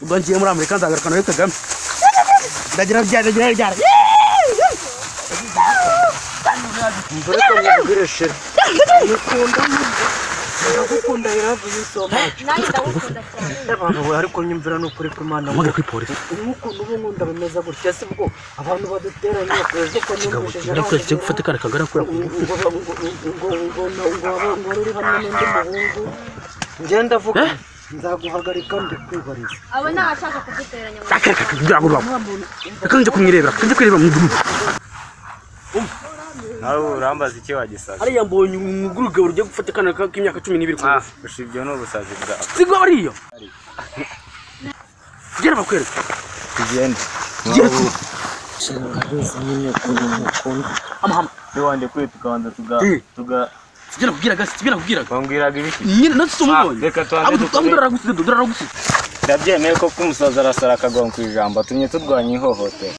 Ubwo ngiye muri Amerika nzagaruka nawe Kagame. Ndagira ndagira ndagira. Mvura ko chéri. Ndagukunda I love you so much. Nanjye ndagukunda cyane. Abantu ariko nyumvira ni ukuri kw'Imana. Mpamagara kuri polisi. Nk'ukuntu ubu nkunda bimeze gutya si bwo abantu baduteranya bakoze ko Kigabo ndakwezi cyo gufata kana kagara kuri ngo ngo ngo uri hamwe n'undi muhungu. Njye ndavuga nzaguhagarika ndikwibariza. Abo ni abashaka kuduteranya. Reka kugira ngo reka nje kumwirebera, nje kwirebera mu gurupe. Nawe urambaza iki wagisaza? Hariya mbonye umugurugabo ugiye gufata kana k'imyaka 12 ku ngufu. Ibyo ni ubusazi bwawe. Sigo hariya. Tugera bakwereka. Tugende. Tugere. Nyine ukuntu Amahama. Niwande kuri tukabanza tuga tuga Tugera kubwira gasi, tugera kubwira. Bambwiraga ibiki? Nyine natse umubonye. Reka tubanze Abo dukore. dukora gusize, dukora gusize. Ndabyemeye ko kumusaza arasara akagwa ku ijambo atumye turwanya ihohotera.